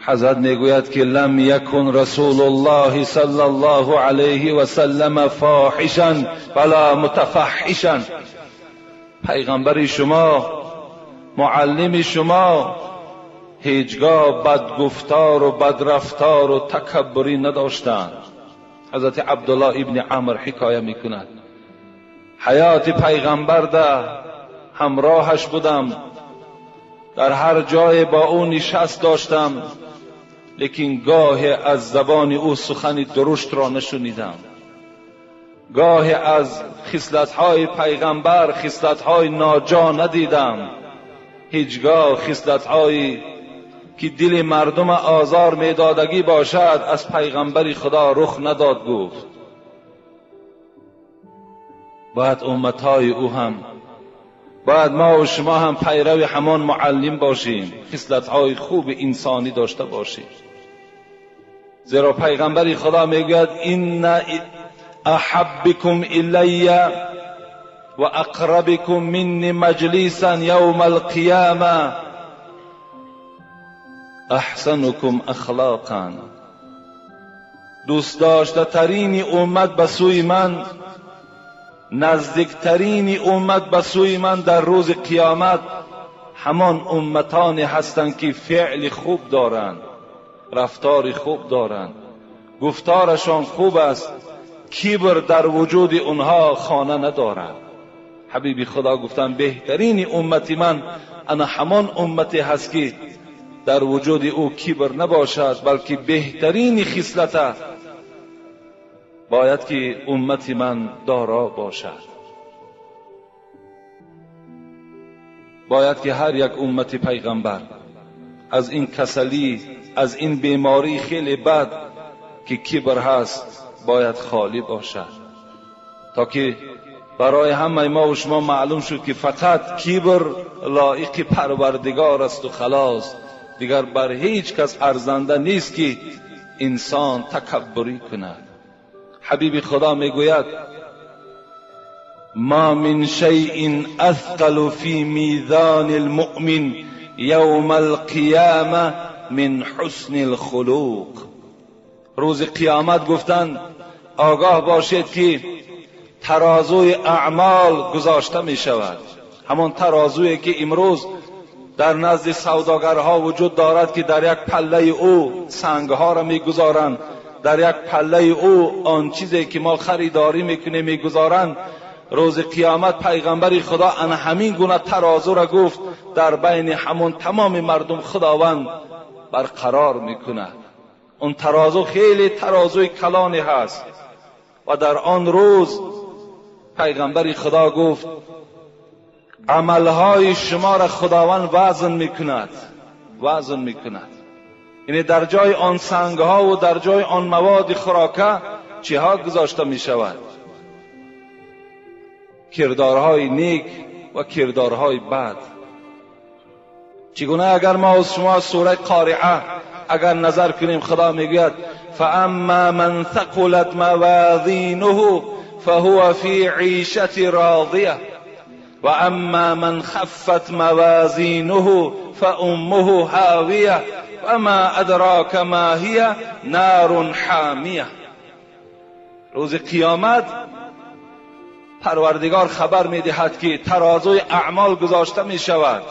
حضرت میگوید که لم یکن رسول الله صلی الله علیه و سلم فاحشا ولا متفحشا. پیغمبر شما، معلم شما، هیچگاه بدگفتار و بدرفتار و تکبری نداشتند. حضرت عبدالله ابن عمر حکایه میکند حیات پیغمبر ده همراهش بودم، در هر جای با او نشست داشتم، لیکن گاه از زبان او سخن درشت را نشنیدم، گاه از خصلت‌های پیغمبر خصلت‌های ناجا ندیدم، هیچگاه خصلت‌هایی که دل مردم آزار میدادگی باشد از پیغمبر خدا رخ نداد. گفت باید امتهای او هم، باید ما و شما هم پیرو همان معلم باشیم، خصلت‌های خوب انسانی داشته باشیم. زیرا پیغمبر خدا میگوید ان احبکم الی و اقربکم منی مجلسا یوم القیامه احسنکم اخلاقا. دوست داشته ترین امت به سوی من، نزدیکترین امت به سوی من در روز قیامت همان امتانی هستند که فعل خوب دارند، رفتار خوب دارند، گفتارشان خوب است، کبر در وجود آنها خانه ندارد. حبیبی خدا گفتند بهترین امت من انا همان امتی هست که در وجود او کبر نباشد، بلکه بهترین خصلت باید که امت من دارا باشد. باید که هر یک امت پیغمبر از این کسلی، از این بیماری خیلی بد که کبر هست باید خالی باشد، تا که برای همه ما و شما معلوم شد که فقط کبر لایق پروردگار است و خلاص، دیگر بر هیچ کس ارزنده نیست که انسان تکبری کند. حبیب خدا میگوید ما من شیء اثقل فی میزان المؤمن یوم القیامه من حسن الخلق. روز قیامت گفتند آگاه باشید که ترازوی اعمال گذاشته می شود، همان ترازویی که امروز در نزد سوداگرها وجود دارد که در یک پله او سنگها را میگذارند، در یک پله او آن چیزی که ما خریداری میکنیم میگذارند. روز قیامت پیغمبر خدا ان همین گونه ترازو را گفت در بین همون تمام مردم خداوند برقرار میکند. اون ترازو خیلی ترازوی کلانی هست و در آن روز پیغمبر خدا گفت عملهای شما را خداوند وزن میکند، وزن میکند. یعنی در جای آن سنگها و در جای آن مواد خوراکه چیها گذاشته می شود؟ کردارهای نیک و کردارهای بد. چگونه اگر ما از شما سوره قارعه اگر نظر کنیم، خدا میگوید فاما من ثقلت موازینه فهو فی عیشة راضیه و اما من خفت موازینه فامه هاویه و ما ادراک ما هی نار حامیه. روز قیامت پروردگار خبر میدهد که ترازوی اعمال گذاشته می شود.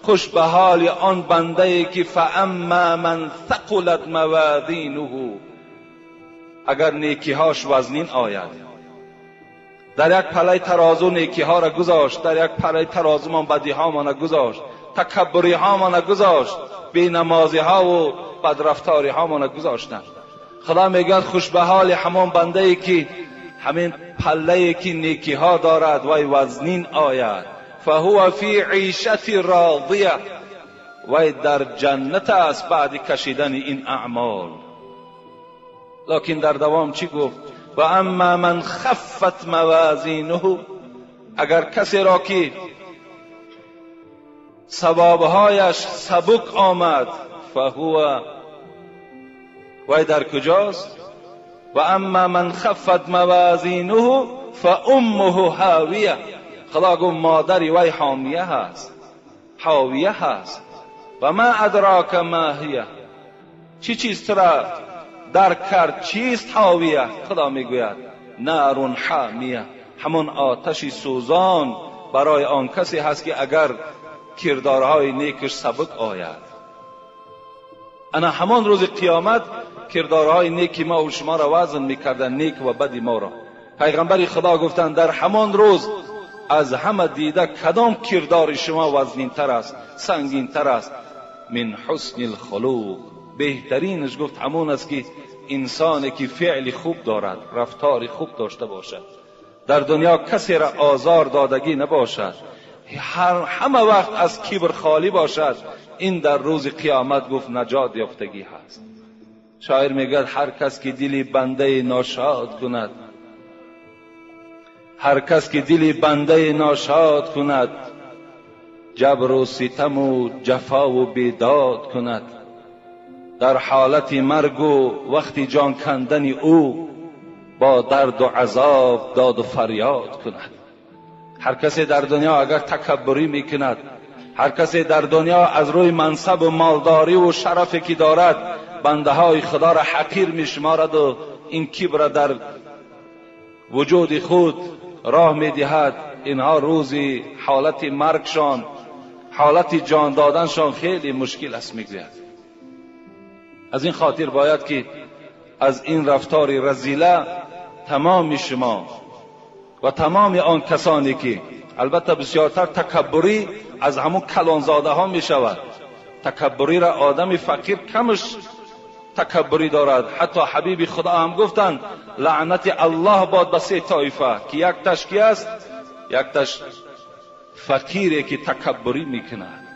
خوش به حال آن بنده ای که فاما من ثقلت موازینه، اگر نیکیهاش وزنین آید. در یک پله ترازو نیکیها را گذاشت، در یک پله ترازو من بدیها ما گذاشت، تکبری ها ما گذاشت، بینمازی ها و بدرفتاری ها ما گذاشتند. خدا میگه خوش به حال همان بنده ای که همین پله ای که نیکی ها دارد وی وزنین آید، فهو فی عیشة راضیه، وی در جنت است بعد کشیدن این اعمال. لکن در دوام چی گفت؟ و اما من خفت موازینه، اگر کسی را که ثوابهایش سبک آمد، فهو، وی در کجاست؟ و اما من خفت موازینه فامه هاویه. خدا گفت مادری وی حامیه هست، حاویه هست. و ما ادراک ما هیه، چی چیز را درک کرد چیست حاویه؟ خدا میگوید نار حامیه، همون آتشی سوزان برای آن کسی هست که اگر کردارهای نیکش سبک آید. انا همان روز قیامت کردارهای نیکی ما و شما را وزن میکردن، نیک و بد ما را. پیغمبر خدا گفتند در همان روز از همه دیده کدام کردار شما وزنین تر است، سنگین تر است؟ من حسن الخلق، بهترینش گفت همون است که انسانی که فعل خوب دارد، رفتار خوب داشته باشد، در دنیا کسی را آزار دادگی نباشد، همه وقت از کبر خالی باشد، این در روز قیامت گفت نجات یافتگی هست. شاعر میگوید هر کس که دلی بنده ناشاد کند، هر کس که دلی بنده ناشاد کند، جبر و ستم و جفا و بیداد کند، در حالت مرگ و وقتی جان کندن او، با درد و عذاب داد و فریاد کند. هر کسی در دنیا اگر تکبری میکند، هر کسی در دنیا از روی منصب و مالداری و شرفی که دارد بنده های خدا را حقیر میشمارد و این کبر در وجود خود راه میدهد، اینها روزی حالت مرگشان، حالت جان دادنشان خیلی مشکل است میگوید. از این خاطر باید که از این رفتار رذیله تمام شما و تمام آن کسانی که البته بسیارتر تکبری از همون کلانزاده ها می شود. تکبری را آدم فقیر کمش تکبری دارد. حتی حبیب خدا هم گفتند لعنت الله باد به سه طایفه که یک تش کی است؟ یک تش فقیری که تکبری میکند،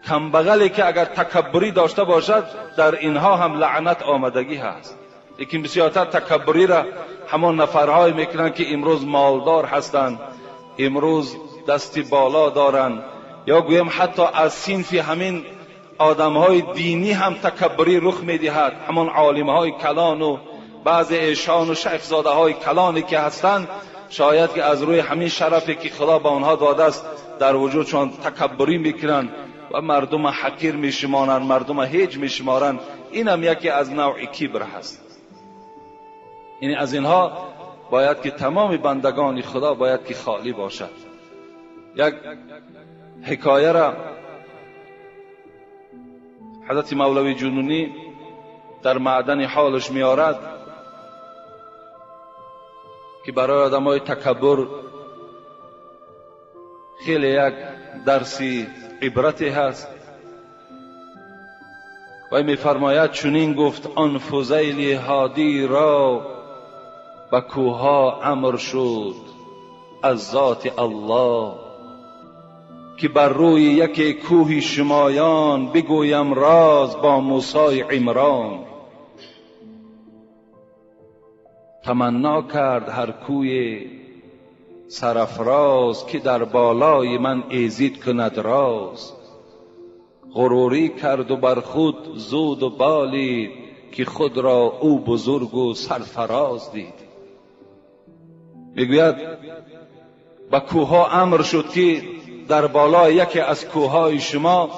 کمبغلی که اگر تکبری داشته باشد در اینها هم لعنت آمدگی هست. لیکن بسیارتر تکبری را همان نفرهای میکنند که امروز مالدار هستند، امروز دستی بالا دارند، یا گویم حتی از صنف همین آدمهای دینی هم تکبری رخ میدهد. همان عالمهای کلان و بعض ایشان و شیخزاده های کلانی که هستند، شاید که از روی همین شرفی که خدا به آنها داده است در وجودشان تکبری میکنند و مردم حقیر میشمارند، مردم هیچ میشمارند. این هم یکی از نوع کبر هست. یعنی از اینها باید که تمام بندگان خدا باید که خالی باشد. یک حکایه را حضرت مولوی جنونی در معدن حالش میارد که برای آدمای تکبر خیلی یک درسی عبرتی هست. و میفرماید چنین گفت آن فضیل هادی را، به کوها امر شد از ذات الله، که بر روی یک کوه شمایان بگویم راز با موسی عمران. تمنا کرد هر کوی سرافراز، که در بالای من ایزید کند راز. غروری کرد و بر خود زود و بالید، که خود را او بزرگ و سرفراز دید. میگوید به کوها امر شد که در بالای یکی از کوههای شما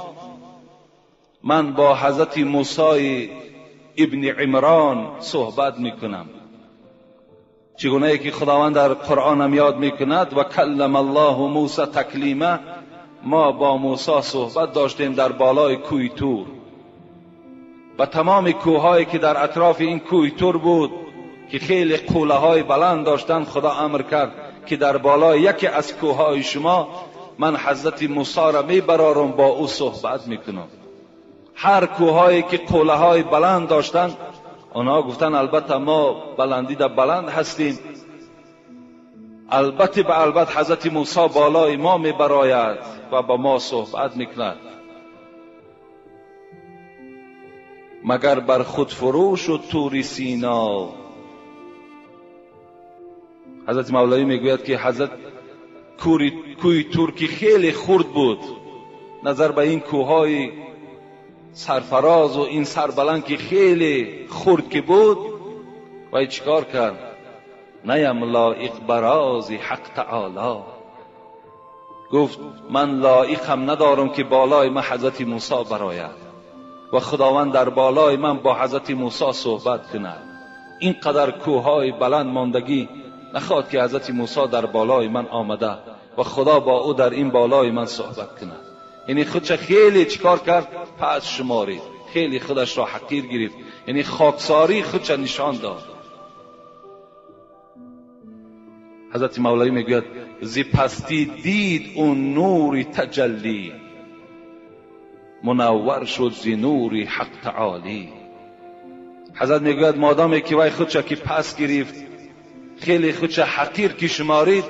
من با حضرت موسی ابن عمران صحبت میکنم. چگونه که خداوند در قرآن هم یاد میکند و کلم الله موسی تکلیما، ما با موسی صحبت داشتیم در بالای کوه تور و تمام کوههایی که در اطراف این کوه تور بود که خیلی قوله های بلند داشتند، خدا امر کرد که در بالای یکی از کوههای شما من حضرت موسی را میبرارم، با او صحبت میکنم. هر کوههایی که قوله های بلند داشتند، آنها گفتن البته ما بلندی در بلند هستیم، البته به البته حضرت موسی بالای ما میبراید و با ما صحبت میکند. مگر بر خود فروش و طور سینا. حضرت مولوی میگوید که حضرت کوی تور که خیلی خرد بود نظر به این کوههای سرفراز و این سربلند که خیلی خرد که بود، و چیکار کرد؟ نیم لایق براز حق تعالی. گفت من لایقم ندارم که بالای من حضرت موسی براید و خداوند در بالای من با حضرت موسی صحبت کند. اینقدر کوههای بلند ماندگی نخواد که حضرت موسی در بالای من آمده و خدا با او در این بالای من صحبت کند. یعنی خودش خیلی چیکار کرد؟ پس شمارید، خیلی خودش را حقیر گرفت، یعنی خاکساری خودش نشان داد. حضرت مولوی میگوید زی پستی دید اون نوری تجلی، منور شد زی نوری حق تعالی. حضرت میگوید مادامی که وی خودش که پس گرفت، خیلی خودش حقیر که شمارید،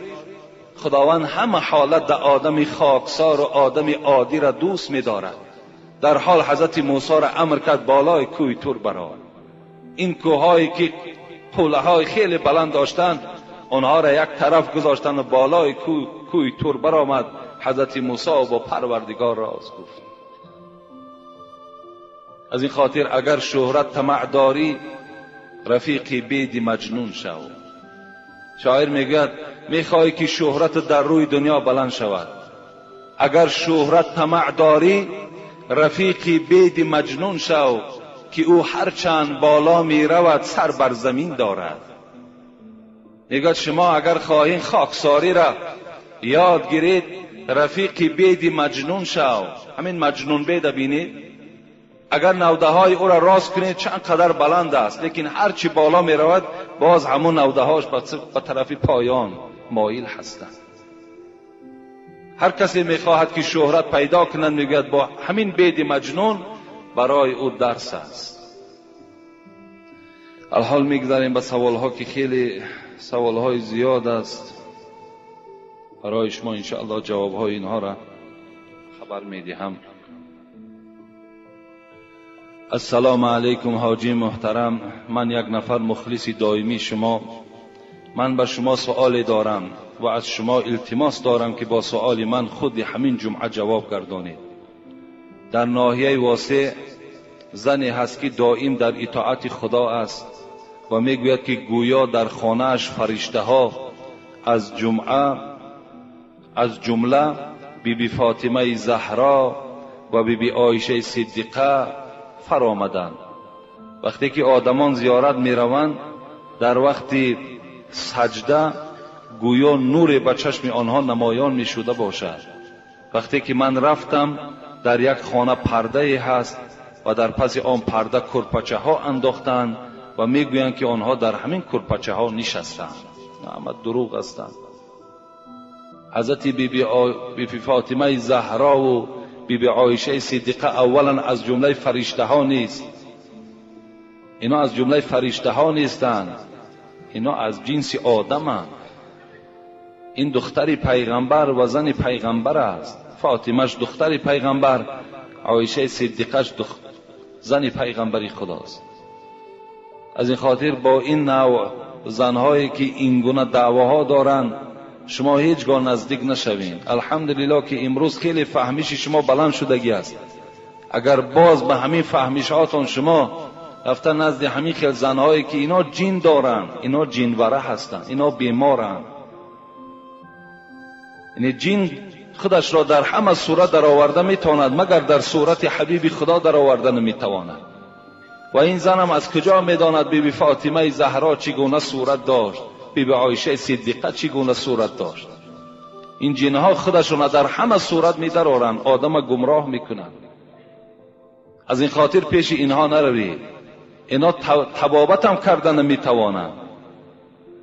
خداوند همه حالت در آدم خاکسار و آدم عادی را دوست می‌دارد. در حال حضرت موسی را امر کرد بالای کوه تور برآی. این کوههایی که قله‌های خیلی بلند داشتند، آنها را یک طرف گذاشتند و بالای کوه تور برآمد. حضرت موسی با پروردگار راز گفت. از این خاطر اگر شهرت طمع داری، رفیقی بید مجنون شو. شاعر میگوید میخوای که شهرت در روی دنیا بلند شود، اگر شهرت طمع داری، رفیقی بید مجنون شو که او هرچند بالا می رود سر بر زمین دارد. میگوید شما اگر خواهین خاکساری را یاد گیرید، رفیقی بید مجنون شو. همین مجنون بید بینید، اگر نوده های او را راست کنید چند قدر بلند است، لیکن هرچی بالا می رود باز همون نوده هاش به طرف پایان مایل هستند. هر کسی می خواهد که شهرت پیدا کند، میگوید با همین بید مجنون برای او درس است. الحال میگذاریم به سوال ها که خیلی سوال های زیاد است. برای شما انشاءالله جواب های اینها را خبر می دهم. السلام علیکم حاجی محترم، من یک نفر مخلص دائمی شما. من به شما سؤال دارم و از شما التماس دارم که با سؤال من خود همین جمعه جواب گردانید. در ناحیه واسع زنی هست که دائم در اطاعت خدا است و میگوید که گویا در خانه‌اش فرشته ها از جمله بی بی فاطمه زهرا و بی بی عایشه صدیقه فرآمدند. وقتی که آدمان زیارت میروند، در وقت سجده گویا نور به چشم آنها نمایان می شده باشد. وقتی که من رفتم، در یک خانه پرده هست و در پس آن پرده کرپچه ها انداختند و میگویند که آنها در همین کرپچه ها نشستند. همه دروغ هستند. حضرت بی بی فاطمه زهرا و بی بی عایشه صدیقه اولا از جمله فرشته ها نیست. اینا از جمله فرشته ها نیستند، اینا از جنس آدمند. این دختر پیغمبر و زن پیغمبر است. فاطمهش دختر پیغمبر، عایشه صدیقش زن پیغمبری خداست. از این خاطر با این نوع زنهایی که اینگونه دعواها دارند شما هیچگاه نزدیک نشوین. الحمدلله که امروز خیلی فهمیش شما بلند شدگی است. اگر باز به همین فهمیشاتون شما رفته نزد همین خیل زنهایی که اینا جین دارن، اینا جینوره هستند، اینا بیمارن، یعنی جین خودش را در همه صورت در آورده میتواند، مگر در صورت حبیب خدا در آورده نمیتواند. و این زنم از کجا میداند بی بی فاطمه زهرا چگونه صورت داشت، بی بی عایشه صدیقه چگونه صورت داشت؟ این جنها خودشون در همه صورت میدرارند، آدم گمراه میکنند. از این خاطر پیش اینها نروید. اینا طبابت هم کردن نمیتوانند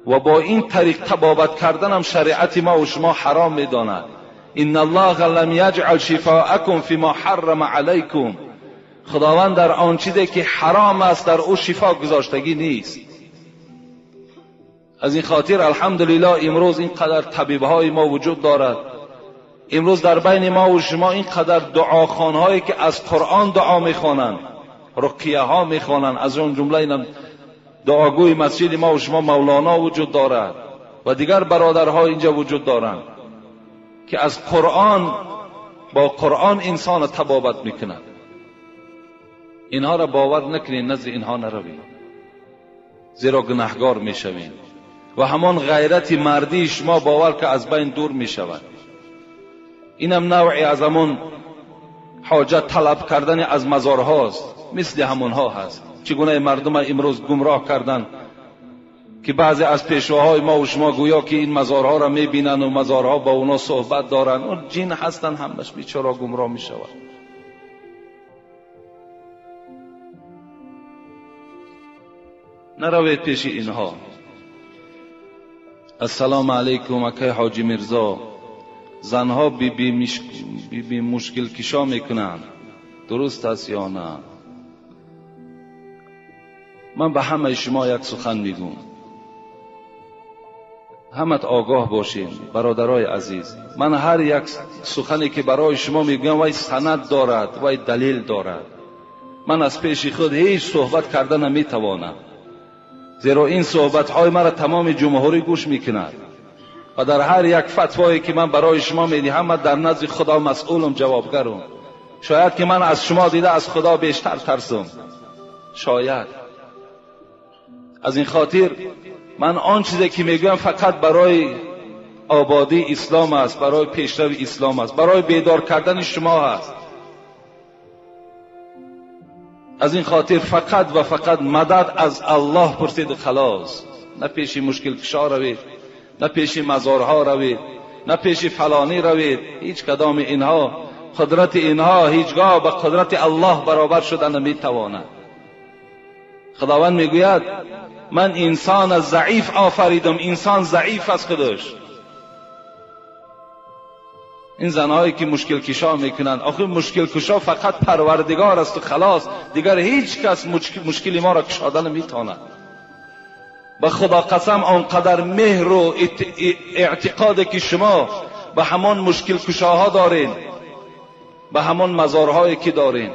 و با این طریق طبابت کردن هم شریعت ما و شما حرام میداند. ان الله لم یجعل شفاءکم فیما حرم علیکم. خداوند در آن چیزی که حرام است در او شفا گذاشتگی نیست. از این خاطر الحمدلله امروز اینقدر طبیبهای ما وجود دارد. امروز در بین ما و شما اینقدر دعاخوانهایی که از قرآن دعا میخوانند، رقیه ها میخوانند، از اون جمله اینم دعاگوی مسجد ما و شما مولانا وجود دارد و دیگر برادرها اینجا وجود دارند که از قرآن با قرآن انسان طبابت میکنند. اینها را باور نکنید، نزد اینها نروید، زیرا گناهگار میشوید و همان غیرت مردی شما باور که از بین دور میشود. Инам навъи аз ҳамон ҳоҷат талаб кардани аз мазорҳост, мисли ҳамонҳо ҳаст. Чӣ гуна мардум имрӯз гумроҳ карданд ки баъзе аз пешвоҳои мо ва шумо гӯё ки ин мазорҳоро мебинанд ва мазорҳо бо онҳо суҳбат доранд. Он ҷин ҳастанд, ҳамаш бечора гумроҳ мешавад. Наравед пеши инҳо. Ассалому алайкум акай ҳоҷи Мирзо. Занҳо биби мушкил кишо мекунанд, дуруст аст ё на? Ман ба ҳамаи шумо як сухан мегӯм, ҳамат огоҳ бошед бародарои азиз. Ман ҳар як сухане ки барои шумо мегӯям вай санад дорад, вай далел дорад. Ман аз пеши худ ҳеҷ суҳбат карда наметавонам, зеро ин суҳбатҳои маро тамоми ҷумҳурӣ гӯш мекунад ва дар ҳар як фатвое ки ман барои шумо медиҳам ман дар назди Худо масъулам, ҷавобгарам. Шояд ки ман аз шумо дида аз Худо бештар тарсам, шояд. Аз ин хотир ман он чизе ки мегӯям фақат барои ободии ислом аст, барои пешрави ислом аст, барои бедор кардани шумо аст. Аз ин хотир фақат ва фақат мадад аз Аллоҳ пурсид, халос. На пеши мушкилкушо равед, на пеши мазорҳо равед, на пеши фалонӣ равед. Ҳеҷ кадоми инҳо, қудрати инҳо ҳеҷгоҳ ба қудрати Аллоҳ баробар шуда наметавонад. Худованд мегӯяд ман инсон аз заиф офаридам, инсон заиф аз худаш. Ин занҳое ки мушкилкушо мекунанд, охир мушкилкушо фақат Парвардигор аст ва халос, дигар ҳеҷ кас мушкили моро кушода наметавонад. Ба Худо қасам он қадар меҳру эътиқоде ки шумо ба ҳамон мушкилкушоҳо доред, ба ҳамон мазорҳое ки доред,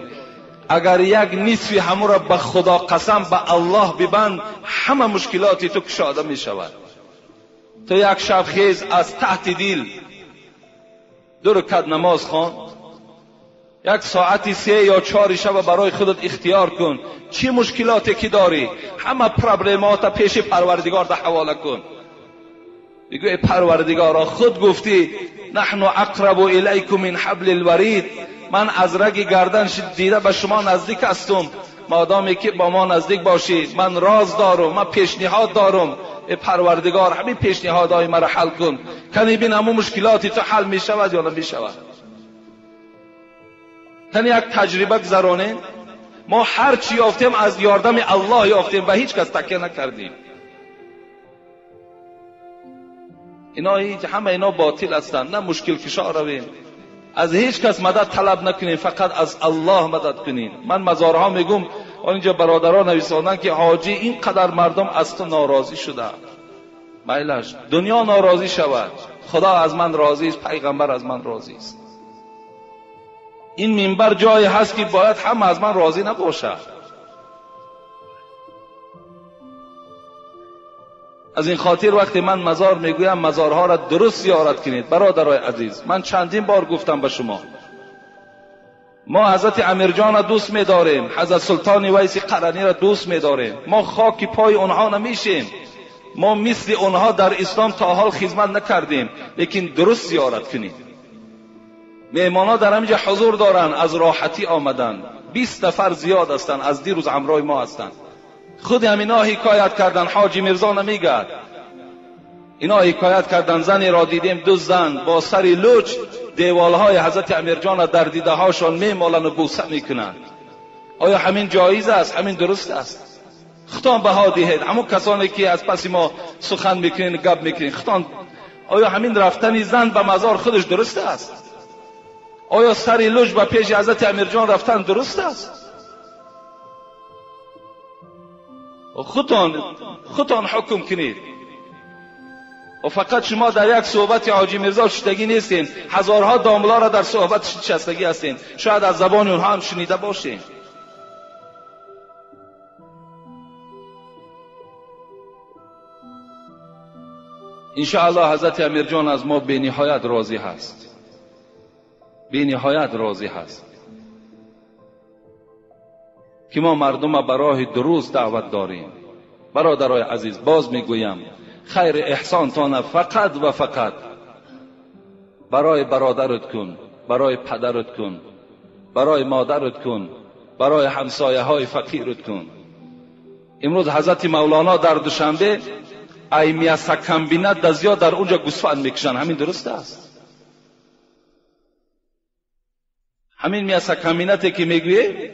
агар як нисфи ҳамонро ба Худо қасам ба Аллоҳ бибанд, ҳама мушкилоти ту кушода мешавад. Ту як шаб хез аз таҳти дил 2 ракат намоз хон, як соати 3 ё 4 шаб барои худат ихтиёр кун, чӣ мушкилоте ки дорӣ ҳама проблемаҳота пеши Парвардигор да ҳавола кун. Бигӯ эй Парвардигоро, худ гуфтӣ наҳну ақрабу илайкум мин ҳабли лварид, ман аз раги гардан дида ба шумо наздик ҳастум, модоме ки бо мо наздик бошӣ ман роз дорум, ман пешниҳод дорум. Эй Парвардигор, ҳамин пешниҳодҳои маро ҳал кун, кани бин ҳамун мушкилоти ту ҳал мешавад ё намешавад. Кани як таҷриба гузаронем. Мо ҳар чӣ ёфтем аз ёрдами Аллоҳ ёфтем, ба ҳеҷ кас такя накардем. Ино ҳеҷ, ҳама ино ботил ҳастанд. На мушкилкушо равем, аз ҳеҷ кас мадад талаб накунем, фақат аз Аллоҳ мадад кунем. Ман мазорҳо мегӯм, онҷо бародарон нависонданд ки ҳоҷӣ ин қадар мардум аз ту норозӣ шуда. Майлаш, дунё норозӣ шавад, Худо аз ман розист, пайғамбар аз ман розист. Ин минбар ҷое ҳаст ки бояд ҳама аз ман розӣ набошад. Аз ин хотир вақте ман мазор мегӯям, мазорҳоро дуруст зиёрат кунед. Бародарои азиз, ман чандин бор гуфтам ба шумо, мо ҳазрати Амирҷонро дӯст медорем, ҳазрат Султони Вайси Қараниро дӯст медорем, мо хоки пои онҳо намешем, мо мисли онҳо дар ислом то ҳол хизмат накардем, лекин дуруст зиёрат кунед. Меҳмонҳо дар ҳаминҷо ҳузур доранд, аз роҳатӣ омаданд, 20 нафар зиёд ҳастанд, аз дирӯз ҳамроҳи мо ҳастанд. Худи ҳамино ҳикоят карданд, ҳоҷи Мирзо намегӯяд. Ино ҳикоят карданд, занеро дидем, 2 зан бо сари луч деволҳои ҳазрати Амирҷонро дар дидаҳошон мемоланд ва бӯса мекунанд. Оё ҳамин ҷоиз аст? Ҳамин дуруст аст? Худтон баҳо диҳед. Ҳамон касоне ки аз паси мо сухан мекунед, гап мекунед, худтон, оё ҳамин рафтани зан ба мазор худаш дуруст аст? Оё сари луч ба пеши ҳазрати Амирҷон рафтан дуруст аст? Худтон ҳукм кунед. ва фақат шумо дар як суҳбати ҳоҷи Мирзо шиштагӣ нестед, ҳазорҳо домларо дар суҳбат нишастагӣ ҳастед, шояд аз забони онҳо ҳам шунида бошед. иншоаллоҳ ҳазрати Амирҷон аз мо бениҳоят розӣ ҳаст, бениҳоят розӣ ҳаст ки мо мардумро ба роҳи дуруст даъват дорем. Бародарои азиз, боз мегӯям, хайр эҳсонтона фақат ва фақат барои бародарат кун. برای پدرت کن، برای مادرت کن، برای همسایه های فقیرت کن. امروز حضرت مولانا در دوشنبه ای میاسا کامبینات دزیا در اونجا گوسفند میکشن. همین درست است؟ همین میاسا کامبیناتی که میگویه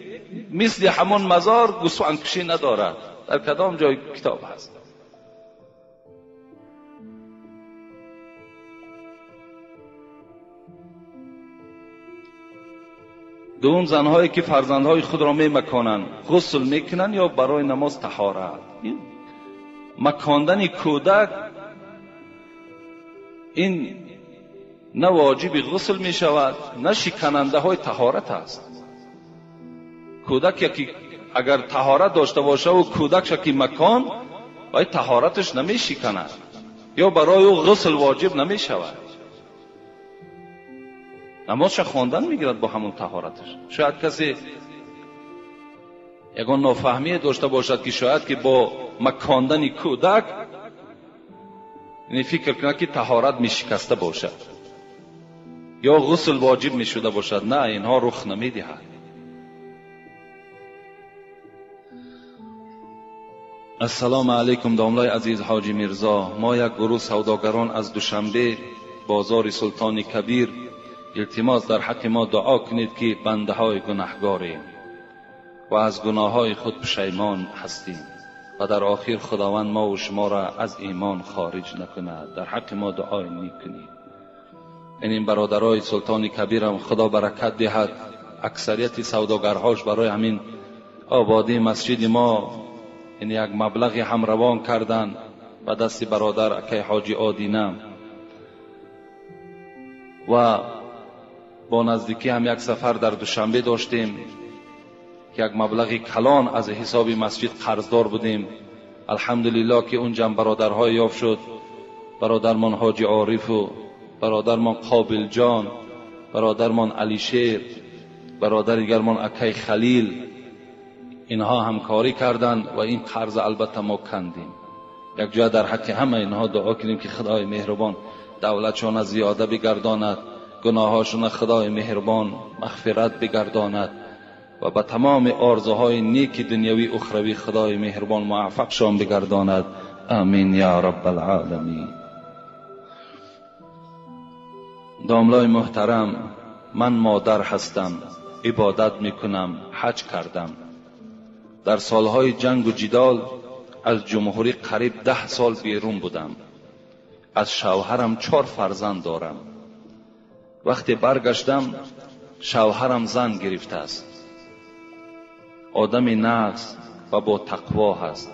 مثل همون مزار گوسفند کشی ندارد. در کدام جای کتاب هست؟ دوم، زنهایی که فرزندهای خود را میمکانند غسل میکنند یا برای نماز طهارت. مکاندن کودک این نه واجب غسل می شود نه شکننده های طهارت است. کودک یکی اگر طهارت داشته باشه و کودک که مکان باید طهارتش نمی شکند یا برای او غسل واجب نمی شود. نمازش خواندن میگیرد با همون طهارتش. شاید کسی یگان نافهمی داشته باشد که شاید که با مکاندن کودک یعنی فکر کنه که طهارت میشکسته باشد یا غسل واجب میشده باشد. نه، اینها رخ نمیدهد. السلام علیکم داملای عزیز حاجی میرزا. ما یک گروه سوداگران از دوشنبه بازار سلطان کبیر التماس در حق ما دعا کنید که بنده های گناهگاریم و از گناه های خود پشیمان هستیم و در آخر خداوند ما و شما را از ایمان خارج نکند. در حق ما دعای نیک کنید. این برادرای سلطان کبیرم خدا برکت دهد. اکثریت سوداگرهاش برای همین آبادی مسجد ما این یک مبلغ هم روان کردن و دست برادر اکی حاجی آدینه و با نزدیکی هم یک سفر در دوشنبه داشتیم که یک مبلغ کلان از حساب مسجد قرضدار بودیم. الحمدلله که اونجا برادرهای یافت شد، برادرمان حاجی عارف و برادرمان قابل جان، برادرمان علی شیر، برادر دیگرمان اکی خلیل، اینها همکاری کردند و این قرض البته ما کندیم. یک جا در حق همه اینها دعا کنیم که خدای مهربان دولتشان زیاده بگرداند، گناهاشون خدای مهربان مغفرت بگرداند و به تمام آرزوهای نیک دنیوی اخروی خدای مهربان موفقشان بگرداند. آمین یا رب العالمین. داملای محترم، من مادر هستم، عبادت میکنم، حج کردم. در سالهای جنگ و جدال از جمهوری قریب 10 سال بیرون بودم. از شوهرم 4 فرزند دارم. وقتی برگشتم شوهرم زن گرفته است. آدم نقص و با تقوا هست،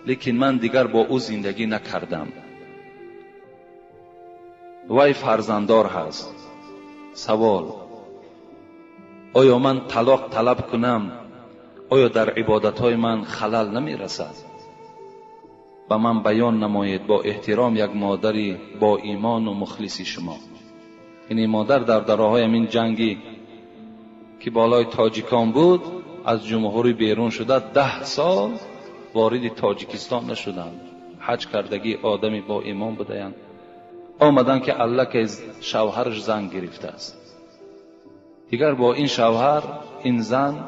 لیکن من دیگر با او زندگی نکردم. وی فرزنددار هست. سوال: آیا من طلاق طلب کنم؟ آیا در عبادتهای من خلل نمی رسد؟ به من بیان نمایید با احترام یک مادری با ایمان و مخلص شما. این مادر در دراهای این جنگی که بالای تاجیکان بود از جمهوری بیرون شده، 10 سال وارد تاجیکستان نشدند. حج کردگی آدمی با ایمان بودند. آمدن که الله که شوهرش زن گرفته است. دیگر با این شوهر این زن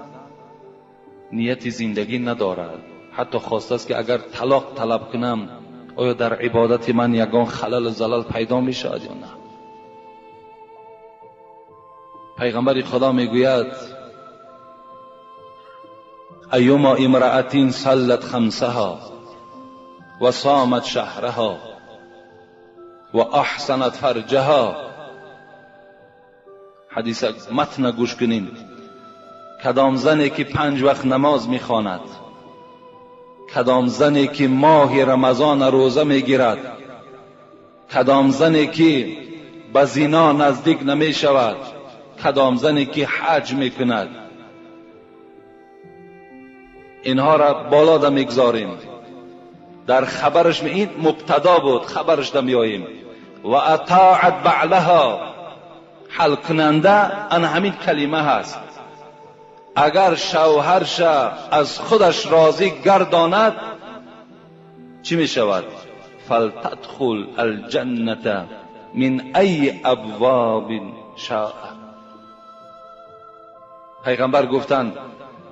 نیت زندگی ندارد. حتی خواسته است که اگر طلاق طلب کنم آیا در عبادت من یگان خلل و زلل پیدا می شود یا نه؟ پیغمبر خدا میگوید ایما امرأة صلت خمسها و صامت شهرها و احسنت فرجها. حدیث متن گوش کنین. کدام زنی که 5 وقت نماز میخواند، کدام زنی که ماه رمضان روزه میگیرد، کدام زنی که به زنا نزدیک نمیشود، کدام زنی که حج میکند، اینها را بالا ده میگذاریم. در خبرش این مبتدا بود، خبرش ده میاییم. و اطاعت بعلها، حل کننده ان همین کلمه هست. اگر شوهرش از خودش راضی گرداند چی می شود؟ فلتدخل الجنة من ای ابواب شاء. پیغمبر گفتند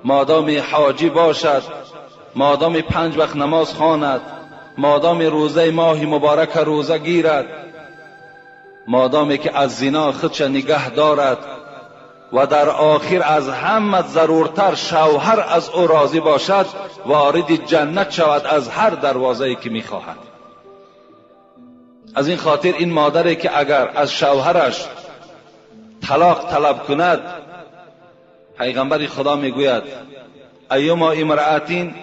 مادام حاجی باشد، مادام 5 وقت نماز خواند، مادام روزه ماه مبارک روزه گیرد، مادامی که از زنا خودش نگه دارد و در آخر از همه ضرورتر شوهر از او راضی باشد، وارد جنت شود از هر دروازه‌ای که میخواهد. از این خاطر این مادری که اگر از شوهرش طلاق طلب کند، پیغمبر خدا میگوید ایما امرأة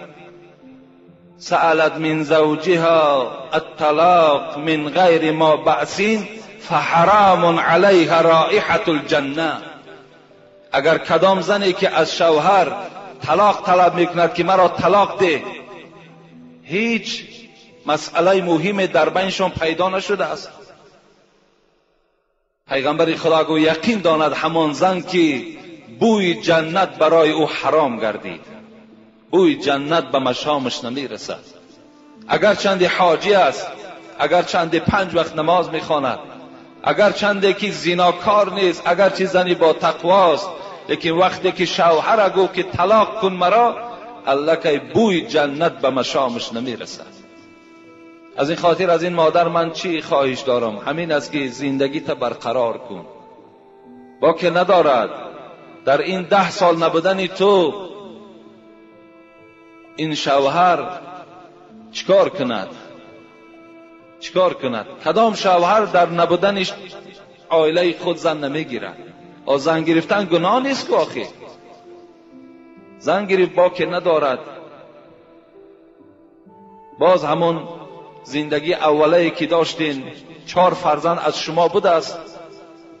سألت من زوجها الطلاق من غیر ما بأس فحرام علیها رائحة الجنه. اگر کدام زنی که از شوهر طلاق طلب میکند که مرا طلاق ده، هیچ مسئله مهم در بینشان پیدا نشده است، پیغمبر خدا گو یقین داند همان زن که بوی جنت برای او حرام گردید، بوی جنت به مشامش نمیرسد. اگر چند حاجی است، اگر چند 5 وقت نماز میخواند، اگر چنده که زیناکار نیست، اگر چه زنی با تقواست، لیکن وقتی که شوهر گو که طلاق کن مرا، الکی بوی جنت به مشامش نمیرسد. از این خاطر از این مادر من چی خواهش دارم؟ همین است که زندگی تا برقرار کن. با که ندارد در این 10 سال نبودن تو این شوهر چیکار کند؟ چیکار کند؟ کدام شوهر در نبودنش عائله خود زن نمیگیرد؟ زن گرفتن گناه نیست که آخه زن گرفت با که ندارد، باز همون زندگی اوله که داشتین 4 فرزند از شما بوده است،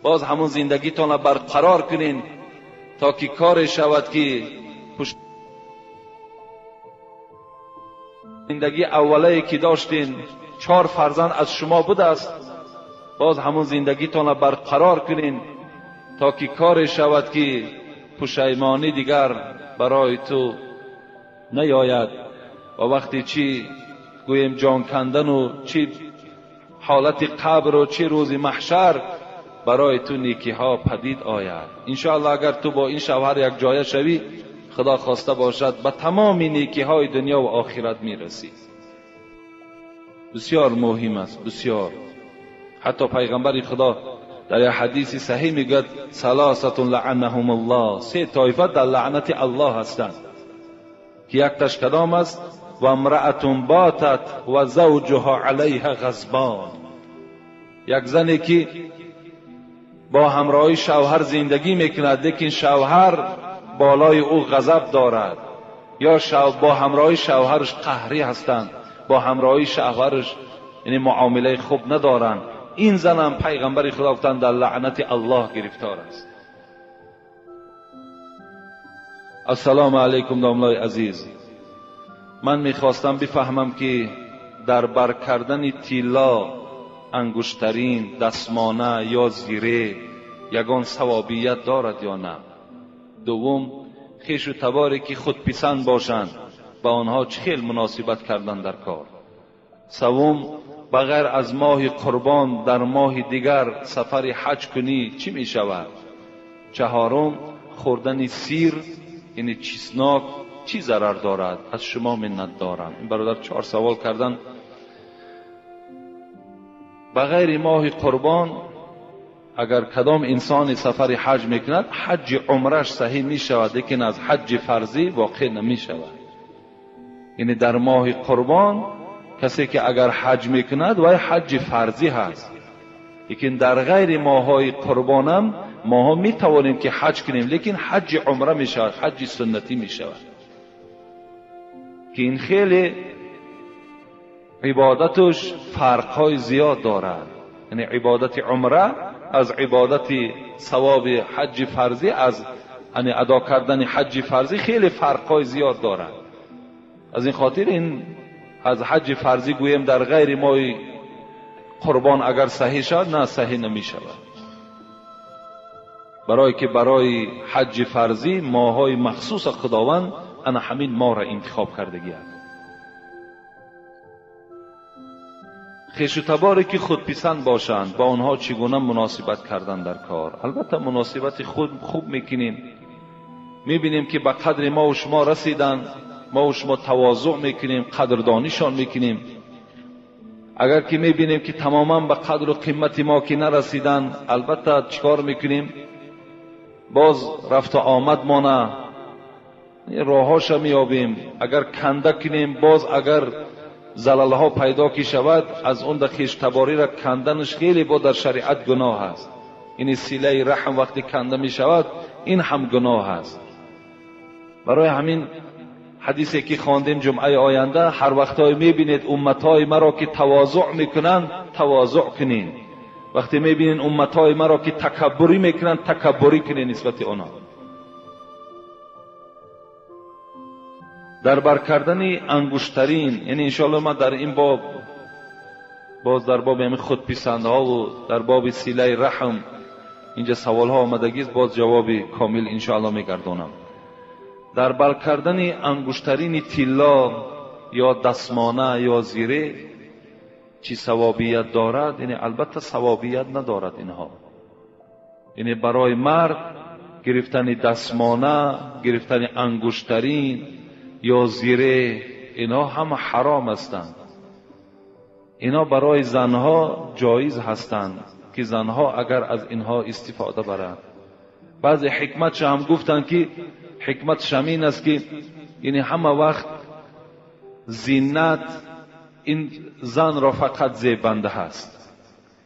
باز همون زندگیتان را برقرار کنین تا که کار شود که زندگی اوله که داشتین 4 فرزند از شما بوده است، باز همون زندگیتان را برقرار کنین تا که کار شود که پشیمانی دیگر برای تو نیاید. و وقتی چی گوییم جان کندن و چی حالت قبر و چی روز محشر برای تو نیکی ها پدید آید. انشاءالله اگر تو با این شوهر یک جایه شوی، خدا خواسته باشد به تمام نیکی های دنیا و آخرت میرسی. بسیار مهم است، بسیار. حتی پیغمبر خدا در یک حدیث صحیح میگوید ثلاثة لعنهم الله، 3 طایفه در لعنت الله هستند که یک تاش کدام است؟ و امرأة باتت و زوجها علیها غضبان، یک زنی که با همراهی شوهر زندگی میکند لیکن شوهر بالای او غضب دارد، یا با همراهی شوهرش قهری هستند، با همراهی شوهرش یعنی معامله خوب ندارند، این زنم پیغمبر خدا گفتند در لعنت الله گرفتار است. السلام علیکم داملای عزیز، من میخواستم بفهمم که در بر کردن طلا، انگشترین، دستمانه یا زیره یگان ثوابیت دارد یا نه؟ دوم، خویش و تباری که خودپسند باشند با آنها چه خیل مناسبت کردن در کار؟ سوم، بغیر از ماه قربان در ماه دیگر سفر حج کنی چی می شود؟ چهارم، خوردن سیر یعنی چیسناک چی ضرر دارد؟ از شما منت دارم. این برادر 4 سوال کردن. بغیر ماه قربان اگر کدام انسان سفر حج میکند، حج عمرش صحیح می شود لیکن از حج فرضی واقع نمی شود. یعنی در ماه قربان کسی که اگر حج میکند وای حج فرضی هست، لیکن در غیر ماهای قربانم ماها میتوانیم که حج کنیم لیکن حج عمره می شود، حج سنتی می شود که این خیلی عبادتش فرقهای زیاد دارد. یعنی عبادت عمره از عبادت ثواب حج فرضی، از یعنی ادا کردن حج فرضی خیلی فرقهای زیاد دارد. از این خاطر این از حج فرضی گوییم در غیر ماه قربان اگر صحیح شد، نه صحیح نمی شود، برای که برای حج فرضی ماهای مخصوص خداوند انا همین ماه را انتخاب کردگی است. خویش و تباری که خودپسند باشند با آنها چگونه مناسبت کردن در کار؟ البته مناسبت خود خوب میکنیم، میبینیم که به قدر ما و شما رسیدن، ما و شما تواضع میکنیم، قدردانیشان میکنیم. اگر که میبینیم که تماما به قدر و قیمت ما که نرسیدن، البته چیکار میکنیم؟ باز رفت و آمد مانه راهاش میابیم. اگر کنده کنیم، باز اگر زلالها پیدا که شود، از اون در خویش تباری را کندنش خیلی با در شریعت گناه است. این سیله رحم وقتی کنده می شود این هم گناه است. برای همین حدیثی که خواندیم جمعه آینده، هر وقتای میبینید امتای مرا که تواضع میکنند تواضع کنین، وقتی میبینید امتای مرا که تکبری میکنند تکبری کنین نسبت آنها. در بر کردن انگشترین، یعنی انشاءالله من در این باب باز در باب همین خودپسندها و در باب سیله رحم اینجا سوال ها آمدگی است، باز جواب کامل انشاءالله میگردانم. در بر کردن انگشترین طلا یا دستمانه یا زیره چی ثوابیت دارد؟ یعنی البته ثوابیت ندارد اینها. یعنی برای مرد گرفتن دستمانه، گرفتن انگشترین یا زیره، اینا هم حرام هستند. اینا برای زنها جایز هستند که زنها اگر از اینها استفاده برند. بعضی حکمتش هم گفتند که حکمتش همین است که یعنی همه وقت زینت این زن را فقط زیبنده هست.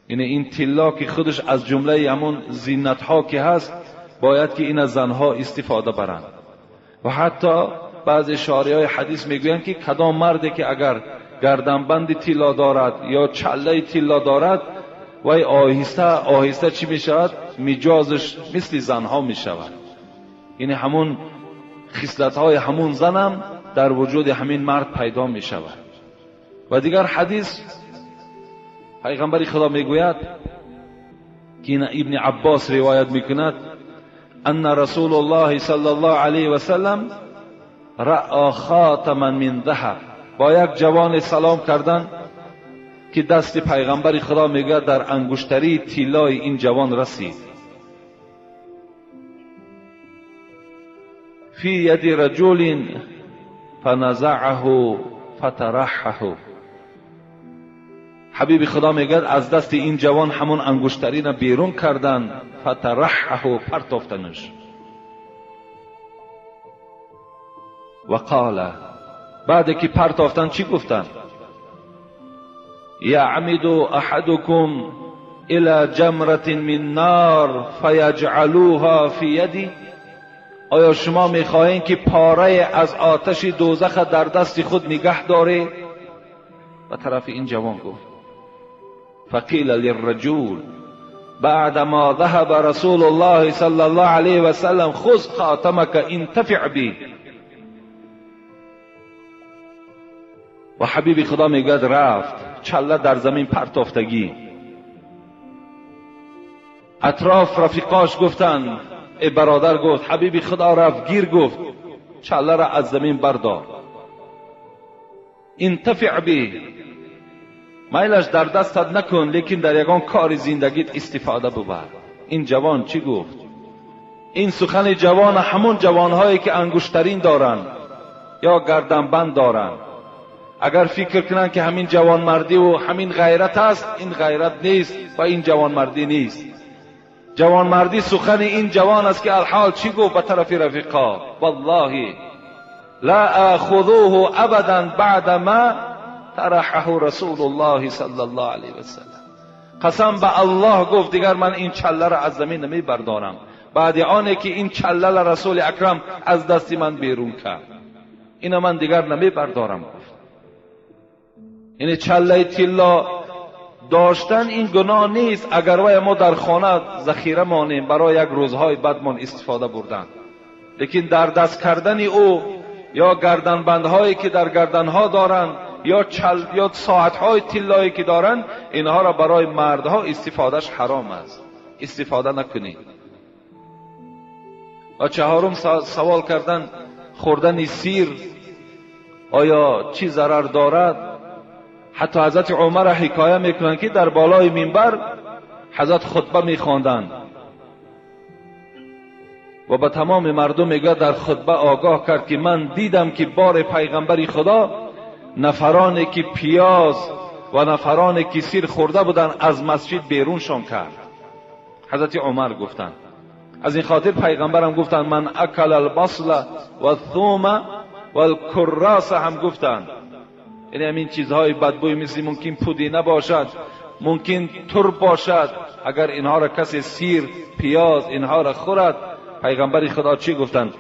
یعنی این طلا که خودش از جمله همون زینت ها که هست، باید که این از زنها استفاده برند. و حتی بعضی شارح های حدیث میگویند که کدام مردی که اگر گردنبند طلا دارد یا چله طلا دارد، وی آهسته آهسته چی میشود؟ مجازش مثل زنها میشود. یعنی همون خصلت های همون زنم در وجود همین مرد پیدا میشود. و دیگر حدیث پیغمبر خدا میگوید که این ابن عباس روایت میکند، ان رسول الله صلی الله علیه و سلم رأى خاتما من ذهب. با یک جوان سلام کردن که دست پیغمبر خدا میگه در انگشتری طلای این جوان رسید. فی ید رجل فنزعه فطرحه. حبیب خدا میگه از دست این جوان همون انگشتری را بیرون کردن، فطرحه، پرتافتنش. و قال، بعد که پرتافتن چی گفتن؟ یعمد احدکم الى جمرة من نار فیجعلوها فی یدی. آیا شما میخواهید که پاره از آتش دوزخ در دست خود نگه داره؟ و طرف این جوان گفت فقیل للرجل بعدما ذهب رسول الله صلی الله علیه و سلم خذ خاتمک انتفع به. و حبیب خدا میگه رفت چله در زمین پرتافتگی. اطراف رفیقاش گفتن، ای برادر گفت حبیب خدا رفت گیر، گفت چله را از زمین بردار، انتفع به، میلش در دستت نکن، لیکن در یگان کار زندگیت استفاده ببر. این جوان چی گفت؟ این سخن جوان همون جوانهایی که انگشترین دارن یا گردنبند دارن، اگر فکر کنن که همین جوانمردی و همین غیرت است، این غیرت نیست و این جوانمردی نیست. جوانمردی سخن این جوان است که الحال چی گفت به طرف رفیقا؟ والله لا آخذوه ابدا بعد ما طرحه رسول الله صلی الله علیه و سلم. قسم به الله گفت دیگر من این چله را از زمین نمی بردارم بعد آنه که این چله رسول اکرم از دست من بیرون کرد، اینو من دیگر نمی بردارم. گفت یعنی چله طلا داشتن این گناه نیست اگر وای ما در خانه ذخیره مانیم برای یک روزهای بدمان استفاده بردن، لیکن در دست کردن او یا گردنبندهایی که در گردنها دارند یا چل یا ساعتهای طلایی که دارند، اینها را برای مردها استفادهش حرام است، استفاده نکنید. و چهارم سوال کردن خوردن سیر آیا چی ضرر دارد؟ حتی حضرت عمر حکایه میکنند که در بالای منبر حضرت خطبه میخواندند، و به تمام مردم میگه در خطبه آگاه کرد که من دیدم که بار پیغمبر خدا نفرانی که پیاز و نفرانی که سیر خورده بودند از مسجد بیرونشان کرد. حضرت عمر گفتند از این خاطر پیغمبرم گفتند من اکل البصل و الثوم و الکراس هم گفتند، یعنی همین چیزهای بدبوی مثل ممکن پودینه باشد، ممکن ترب باشد، اگر اینها را کسی سیر پیاز اینها را خورد، پیغمبر خدا چی گفتند؟